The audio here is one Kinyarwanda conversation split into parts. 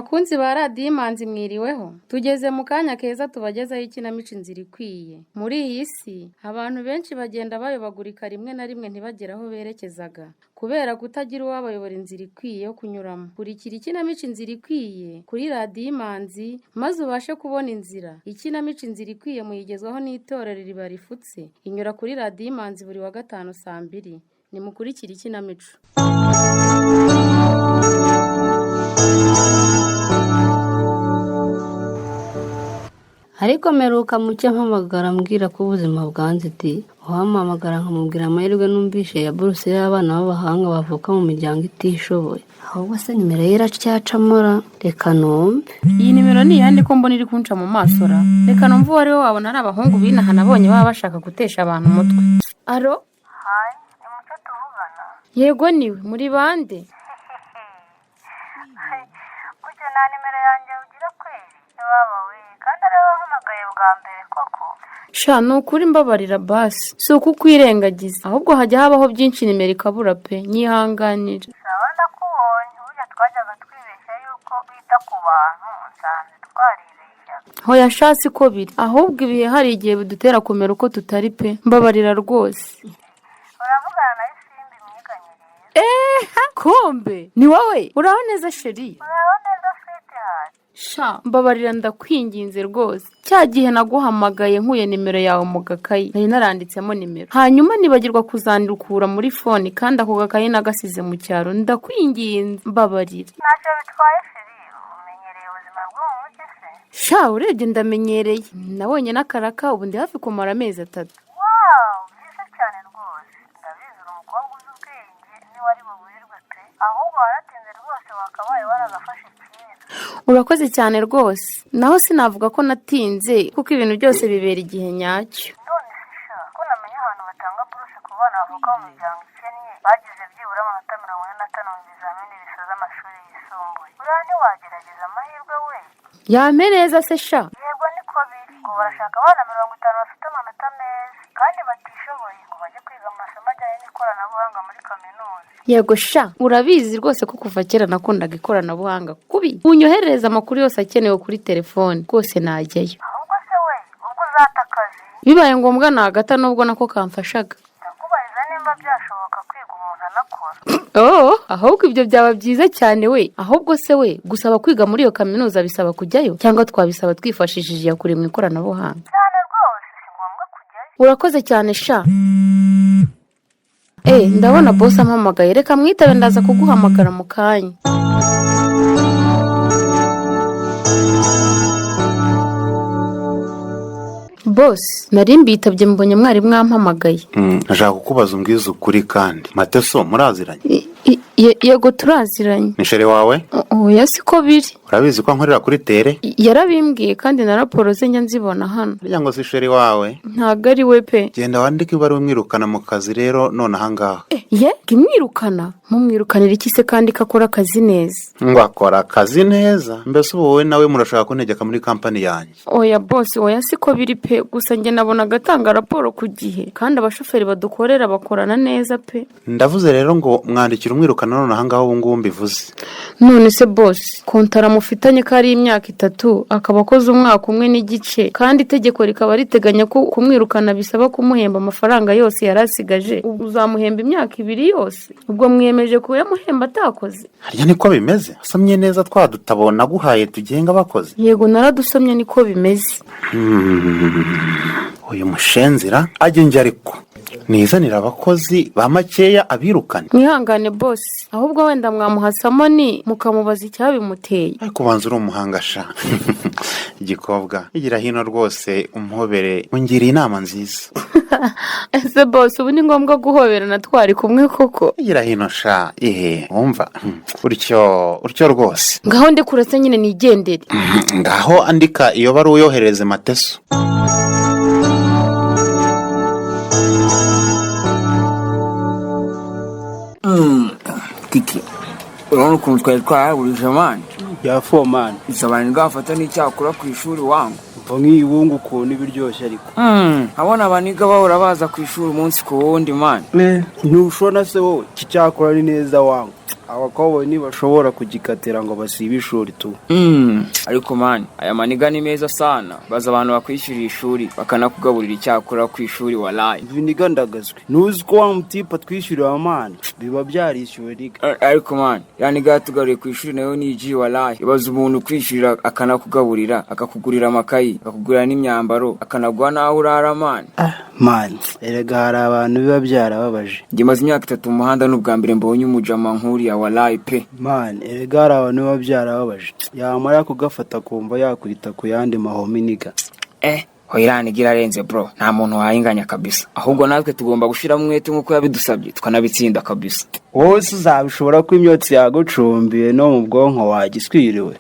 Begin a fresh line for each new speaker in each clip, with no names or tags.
Bakunzi ba Radiyo Imanzi, mwiriweho? Tugeze mu kanya keza tubagezaho ikinamico Inzira Ikwiye. Muri iyi si abantu benshi bagenda bayobagurika, rimwe na rimwe ntibagere aho berekezaga kubera kutagira uwabayobora inzira ikwiye yo kunyuramo. Kurikira ikinamico Inzira Ikwiye kuri Radiyo Imanzi maze ubashe kubona inzira. Ikinamico Inzira Ikwiye muyigezwaho n'itorero Iriba Rifutse, inyura kuri Radiyo Imanzi buri wa gatanu saa 2. Nimukurikire ikinamico.
Ariko mperuka mucyo mpamagara ambwira ko ubuzima bwanze di. Uwampamagara nkamubwira amahirwe numvishe ya buruse y'abana b'abahanga bavuka mu miryango itishoboye. Ahubwo se nimero ye iracyacamura? Reka numve.
Iyi nimero ni iyande ko mbona iri kunca mu maso ra? Reka numve uwo ari we. Wabona ari abahungu b'inaha nabonye baba bashaka gutesha abantu umutwe. Alo?
Hi, ni Mucyo tuvugana?
Yego, niwe. Muri bande?
Mucyo, nta nimero yanjye ugira kweri? Waba we, kandi ariwe wampamagaye bwa mbere koko.
Sha, ni ukuri mbabarira basi, si ukukwirengagiza, ahubwo hajya habaho byinshi nimero ikabura pe, nyihanganira.
Sawa, ndakubonye. Burya twajyaga twibeshya yuko wita ku bantu, nsanze twaribeshyaga.
Hoya sha, siko biri, ahubwo ibihe hari igihe bidutera kumera uko tutari pe, mbabarira rwose.
Uravugana na Isimbi mwiganye rero.
Eee, kombe ni wowe! Uraho neza, chérie?
Uraho neza, sweetheart.
Sha, mbabarira ndakwinginze rwose. Cya gihe naguhamagaye nkuye nimero yawe mu gakayi nari naranditsemo nimero, hanyuma nibagirwa kuzandukura muri phone, kandi ako gakayi nagasize mu cyaro. Ndakwinginze, mbabarira.
Ntacyo bitwaye, chérie. Umenyereye ubuzima bwo mu mujyi se?
Sha, urebye ndamenyereye, nabonye n'akaraka, ubu ndi hafi kumara amezi 3.
Wow, byiza cyane rwose. Ndabizi uri umukobwa uzi ubwenge, niwari buburirwe pe. Ahubwo waratinze rwose, wakabaye waragafashe kera.
Urakoze cyane rwose. Naho sinavuga ko natinze, kuko ibintu byose bibera igihe nyacyo.
None se sha, ko namenya ahantu batanga buruse ku bana bavuka mu miryango ikennye, bagize byibura amanota 45 mu bizamini bisoza amashuri yisumbuye, buriya ntiwagerageza amahirwe we?
Yame neza se sha?
Yego, niko biri. Ngo barashaka abana 50 bafite amanota meza kandi batishoboye, ngo bajye kwiga amasomo ajyanye n'ikoranabuhanga muri kaminuza.
Yego sha, urabizi rwose ko kuva kera nakundaga ikoranabuhanga kubi. Unyoherereza amakuru yose akenewe kuri telefone, rwose najyayo.
Ahubwo se we, ubwo uzata akazi?
Bibaye ngombwa nagata, nubwo nako kamfashaga.
Ndakubariza nimba byashoboka kwiga umuntu anakora.
Oh, ahubwo ibyo byaba byiza cyane we. Ahubwo se we, gusaba kwiga muri iyo kaminuza bisaba kujyayo, cyangwa twabisaba twifashishije iyakure mu ikoranabuhanga?
Cyane rwose, si ngombwa kujyayo.
Urakoze cyane sha. Ndabona boss ampamagaye, reka mwitabe, ndaza kuguhamagara mu kanya. Boss, nari mbitabye, mbonye mwari mwampamagaye.
Nashaka kukubaza, umbwiza ukuri kandi. Mateso muraziranye?
Yego, turaziranye.
Ni chéri wawe?
Oya, siko biri.
Urabizi ko nkorera kuri terrain?
Yarabimbwiye, kandi na raporo ze njya nzibona hano.
Burya ngo si chéri wawe?
Ntabwo ari we pe.
Genda wandike ibaruwa umwirukana mu kazi rero none ahangaha.
Ye, imwirukana? Mumwirukanira iki se kandi ko akora akazi neza?
Ngo akora akazi neza? Mbese ubu wowe nawe murashaka kuntegeka muri kampani yanjye?
Oya boss, oya, siko biri pe. Gusa njye nabonaga atanga raporo ku gihe, kandi abashoferi badukorera bakorana neza pe.
Ndavuze rero ngo mwandikire umwirukana none ahangaha, ubu ngubu mbivuze.
None se boss, kontara mufitanye ko ari imyaka 3, akaba akoze umwaka umwe n'igice, kandi itegeko rikaba riteganya ko kumwirukana bisaba kumuhemba amafaranga yose yari asigaje, ubu uzamuhemba imyaka 2 yose? Ubwo mwiyemeje kuyamuhemba atakoze?
Harya niko bimeze? Wasomye neza twa dutabo naguhaye tugenga abakozi?
Yego, naradusomye, niko bimeze.
Uyu mushenzira ajya njye, ariko nizanira abakozi ba makeya abirukane.
Mwihangane boss, ahubwo wenda mwamuha samoni mukamubaza icyabimuteye.
Ariko ubanza uri umuhanga sha. Igikobwa, igira hino rwose umuhobere, ungiriye inama nziza.
Ese boss, ubu ni ngombwa guhoberana twari kumwe koko?
Igira hino sha. Ihe, wumva utyo utyo rwose.
Ngaho ndikuretse nyine, nigendere.
Ngaho andika iyo baruwa uyoherereze Mateso.
Kiki, urabona ukuntu twari twaraburije, man?
Ya fomani.
Isabani bwafata n'icyakura ku ishuri wangu.
Umva nk'iyi wungu ukuntu iba iryoshye ariko.
Abona abaniga bahora baza ku ishuri umunsi ku wundi, man.
Ntushobora se wowe? Iki cyakora ni neza wangu. Abakoboyi ntibashobora kugikatira ngo basibe ishuri tu.
Ariko man, aya maniga ni meza sana. Baza abantu bakwishyurira ishuri bakanakugaburira icyakora ku ishuri, walayi.
Viniga ndagazwe, ntuzi ko wa mutipe atwishyurira man, biba byarishyuwe nigga.
Ariko man, ya nigga yatugaruye ku ishuri nayo ni igi, walayi. Ibaza umuntu ukwishyurira, akanakugaburira, akakugurira amakayi, akakugurira n'imyambaro, akanaguha n'aho urara man.
Man, erega hari abantu biba byarababaje.
Njye maze imyaka 3 mu muhanda, n'ubwa mbere mbonye umujama nk'uriya, walayi pe.
Man, erega hari abantu biba byarababaje, yamara kugafata kumva yakwita ku yandi mahomi nigga.
Hoya, nigga irarenze bro, nta muntu wayinganya kabisa. Ahubwo natwe tugomba gushiramo umwete nk'uko yabidusabye, tukanabitsinda kabisa.
Wowe se uzabishobora ko imyotsi yagucumbiye no mu bwonko wagiswiriwe?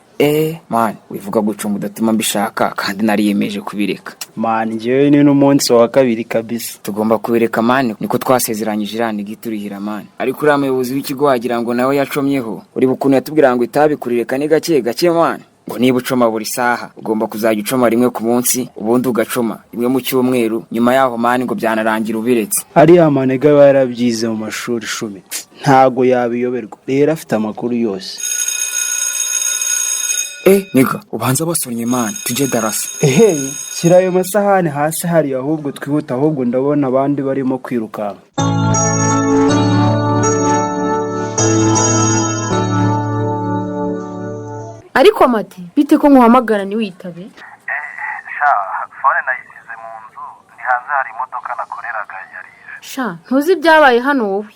Man, wivuga gucumba udatuma mbishaka kandi nariyemeje kubireka.
Man, njyewe ni n'umunsi wa kabiri kabisa.
Tugomba kubireka man, niko twasezeranyije iriya nigga iturihira man. Ariko uriya muyobozi w'ikigo wagira ngo nawe yacomyeho. Uribuka ukuntu yatubwira ngo itabi kurireka ni gake gake man, ngo niba ucoma buri saha ugomba kuzajya ucoma rimwe ku munsi, ubundi ugacoma rimwe mu cyumweru, nyuma yaho man ngo byanarangira ubiretse.
Ariya manega aba yarabyize mu mashuri 10, ntago yabiyoberwa, rero afite amakuru yose.
Nigga, ubanza basonnye man, tujye darasa.
Ehe, shyira ayo masahani hasi hariya, ahubwo twihuta, ahubwo ndabona abandi barimo kwirukanka.
Ariko Mati, bite ko nkuhamagara ntiwitabe?
Sha, phone nayisize mu nzu, ndi hanze, hari imodoka nakoreraga yarije.
Sha, ntuzi ibyabaye hano wowe.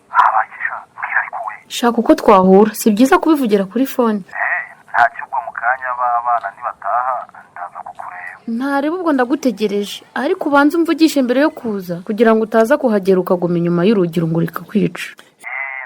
Habaye iki sha? Mbwira ariko we.
Shaka uko twahura, si byiza kubivugira kuri phone.
Ntacyo, ubwo mu kanya b'abana nibataha ndaza kukureba.
Ntareba, ubwo ndagutegereje, ariko ubanze umvugishe mbere yo kuza kugira ngo utaza kuhagera ukaguma inyuma y'urugi ngo rikakwica.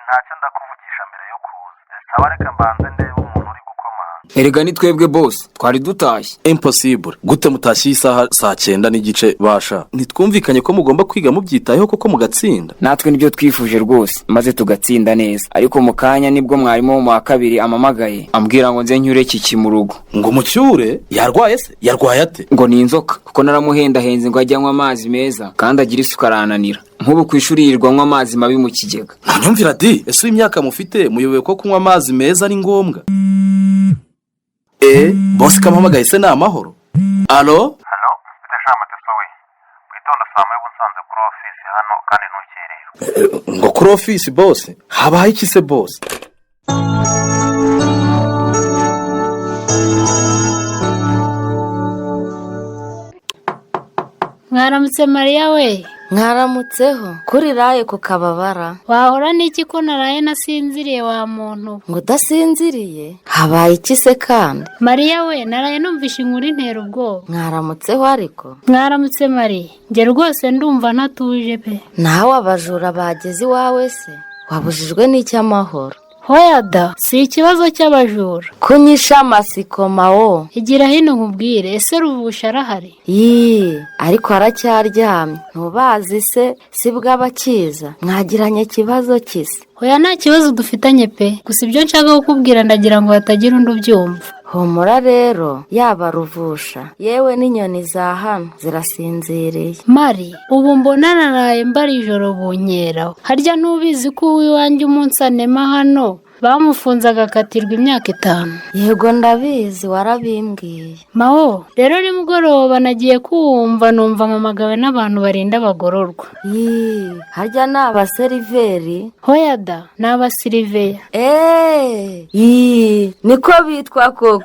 Ntacyo, ndakuvugisha mbere yo kuza. Sawa, reka mbanze ndebe umuntu uri gukomanga.
Erega ni twebwe boss, twari dutashye.
Impossible, gute mutashye isaha 9:30 basha? Ntitwumvikanye ko mugomba kwiga mubyitayeho koko mugatsinda?
Natwe nibyo twifuje rwose, maze tugatsinda neza, ariko mu kanya nibwo mwarimu wo mu wa kabiri amamagaye ambwira ngo nze ncyure kiki mu rugo.
Ngo mucyure? Yarwaye se? Yarwaye ate?
Ngo ni inzoka, kuko naramuhendahenze ngo ajye anywa amazi meza kandi agire isuku arananira. Nk'ubu ku ishuri yirirwa anywa amazi mabi mu kigega.
Ntunyumvira di, ese imyaka mufite muyobewe ko kunywa amazi meza ari ngombwa? Boss kamuhamagaye se ni amahoro? Allo?
Allo, bite sha Mateso we? Witonda, saa moya uba unsanze kuri ofisi hano kandi ntukererwe.
Ngo kuri ofisi boss? Habaye iki se boss?
Mwaramutse Mariya we.
Mwaramutseho, kuriraye ku kababara.
Wahora n'iki ko naraye nasinziriye wa muntu?
Ngo udasinziriye? Habaye iki se kandi?
Mariya we, naraye numvishe inkuru intera ubwoba.
Mwaramutseho ariko.
Mwaramutse Mariya, njye rwose ndumva ntatuje pe.
Nawe abajura bageze iwawe se? Wabujijwe n'icy'amahoro?
Hoya da, si ikibazo cy'abajura.
Kunyisha amasiko mawo.
Igira hino nkubwire, ese Ruvusha arahari?
Yii, ariko aracyaryamye, ntubazi se si bw'abakiza? Mwagiranye ikibazo kise?
Hoya, nta kibazo dufitanye pe, gusa ibyo nshaka kukubwira ndagira ngo hatagira undi ubyumva.
Humura rero, yaba Ruvusha yewe n'inyoni za hano zirasinziriye.
Mari, ubu mbona naraye mbara ijoro bunkeraho. Harya ntubizi ko uw'iwanjye umunsi anema hano bamufunze agakatirwa imyaka 5?
Yego ndabizi, warabimbwiye.
Mawo, rero nimugoroba nagiye kumva numva mpamagawe n'abantu barinda abagororwa.
Yii, harya ni abaseriveri?
Hoya da, ni abasiriveya.
Yii, niko bitwa koko.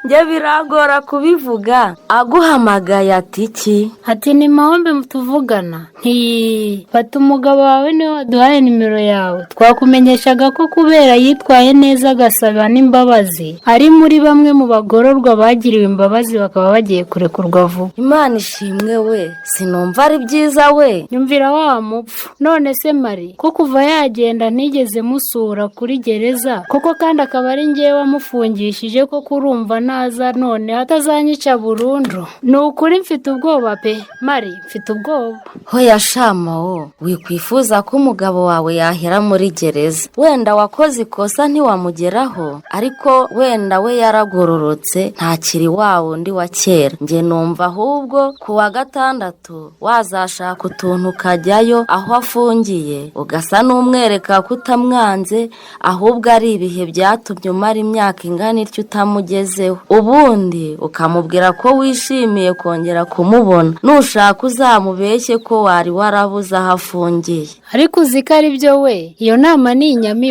Njye birangora kubivuga. Aguhamagaye ati iki?
Ati ni mahombe tuvugana. Nti fata umugabo wawe niwe waduhaye nimero yawe, twakumenyeshaga ko kubera yitwaye neza agasaba n'imbabazi, ari muri bamwe mu bagororwa bagiriwe imbabazi bakaba bagiye kurekurwa vuba.
Imana ishimwe we, sinumva ari byiza we.
Nyumvira wa mupfu. None se Mari, ko kuva yagenda ntigeze musura kuri gereza koko, kandi akaba ari njyewe wamufungishije, ko kurumva naza none atazanyica burundu? Ni ukuri mfite ubwoba pe Mari, mfite ubwoba.
Hoya shama wo, wikwifuza ko umugabo wawe yahera muri gereza. Wenda Wenda wakoze ikosa ntiwamugeraho, ariko wenda we yaragororotse ntakiri wa wundi wa kera. Njye numva ahubwo ku wa gatandatu wazashaka utuntu ukajyayo aho afungiye, ugasa n'umwereka ko utamwanze, ahubwo ari ibihe byatumye umara imyaka ingana ityo utamugezeho. Ubundi ukamubwira ko wishimiye kongera kumubona, nushaka uzamubeshye ko wari warabuze aho afungiye.
Ariko uzi ko ari byo we, iyo nama ni inyamibwa.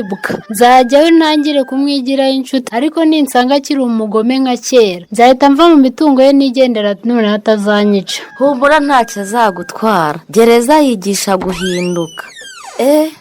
Nzajyayo ntangire kumwigiraho inshuti, ariko ninsanga akiri umugome nka kera nzahita mva mu mitungo ye nigendera, noneho atazanyica.
Humura ntacyo azagutwara, gereza yigisha guhinduka.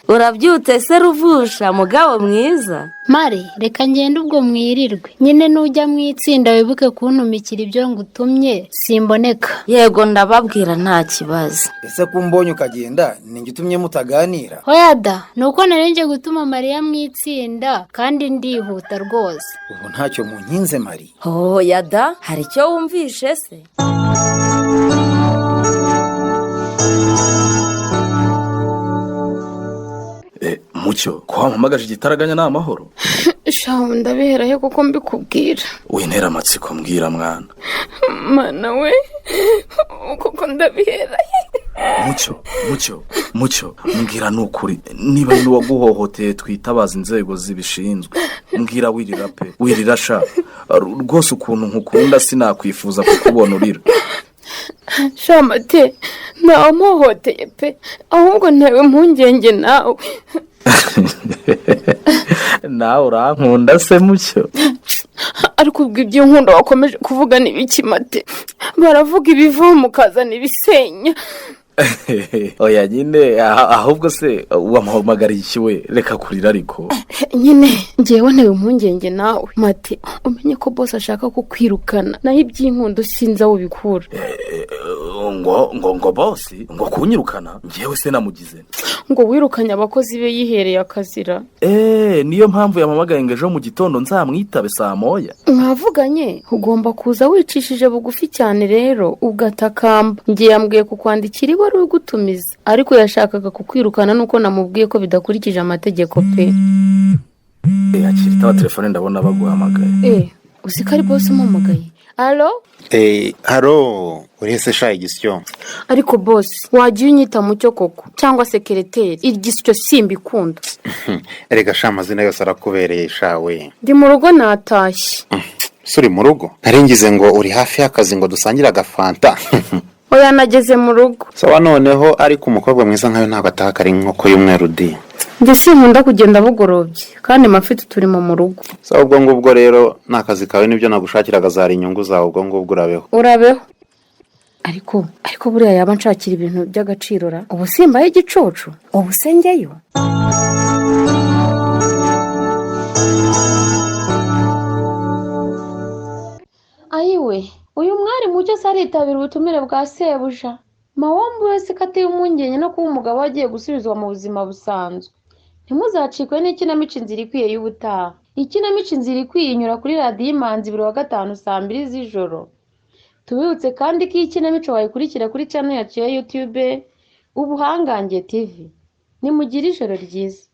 Urabyutse se Ruvusha, mugabo mwiza?
Mari, reka ngende ubwo mwirirwe. Nyine nujya mu itsinda wibuke kuntumikira ibyo ngutumye, simboneka.
Yego ndababwira nta kibazo.
Ese ko umbonye ukagenda, ni utumye mutaganira?
Oya da, ni uko narengeje gutuma Mariya mu itsinda kandi ndihuta rwose.
Ubu ntacyo munkinze Mari.
Oya da, hari icyo wumvishe se?
Mucyo, ko wampamagaje igitaraganya ni amahoro?
Shahu ndabiherahe kuko mbikubwira.
Wintera amatsiko mbwira mwana.
Mana we, kuko ndabiherahe.
Mucyo, Mucyo, Mucyo, mbwira ni ukuri, niba ari n'uwaguhohoteye twitabaza inzego zibishinzwe. Mbwira wirira pe, wirira sha. Rwose ukuntu nkukunda sinakwifuza kukubona urira.
Shamate, ntawamuhohoteye pe, ahubwo ntewe impungenge nawe.
Nawe urankunda se Mucyo?
Ariko ubwo ibyo nkunda wakomeje kuvuga ni ibiki Mate? Baravuga ibiva mukazana ibisenya.
Oya nyine, ahubwo se wamuhamagariye iki we? Reka kurira ariko.
Nyine ngewe ntewe impungenge nawe Mate, umenye ko bose ashaka kukwirukana, naho iby'inkundo sinzi aho ubikura.
Ngo ngo ngo bosi ngo kunyirukana? Ngewe se namugize
ngo wirukanye abakozi be yihereye akazira.
Niyo mpamvu yampamagaye ngo ejo mu gitondo nzamwitabe saa moya.
Mwavuganye, ugomba kuza wicishije bugufi cyane rero ugatakamba. Ngiye yambwiye kukwandikira ibaruwa igutumiza, ariko yashakaga kukwirukana nuko namubwiye ko bidakurikije amategeko pe.
Akira itaba telefone ndabona baguhamagaye.
Uzi ko ari bosi umuhamagaye? Alo?
Haro, urese sha igisyo.
Ariko bosi, wagiye unyita Mucyo koko cyangwa sekereteri? Igisyo simbikunda.
Erega sha amazina yose arakubereye sha we.
Ndi mu rugo natashye.
Suri mu rugo? Naringize ngo uri hafi y'akazi ngo dusangire agafanta.
Oya nageze mu rugo.
Sawa noneho, ariko umukobwa mwiza nkayo ntabwo ataha kare inkoko y'umweru di.
Njye sinkunda kugenda bugorobye kandi mafite uturimo mu rugo.
Sawa ubwo ngubwo rero ni akazi kawe, nibyo nagushakiraga zari inyungu zawe, ubwo ngubwo urabeho.
Urabeho. Ariko buriya yaba nshakira ibintu by'agaciro ra? Ubu simbaye igicucu, ubu se njyeyo. Ayiwe, uyu mwari Mucyo se aritabira ubutumire bwa sebuja. Mawombi wese ko ateye impungenge no kuba umugabo agiye gusubizwa mu buzima busanzwe. Ntimuzacikwe n'ikinamico Inzira Ikwiye y'ubutaha. Ikinamico Inzira Ikwiye inyura kuri radiyo Imanzi buri wa gatanu saa 2 z'ijoro. Tubibutse kandi ko iyi kinamico wayikurikira kuri channel yacu ya YouTube Ubuhangange TV. Nimugire ijoro ryiza.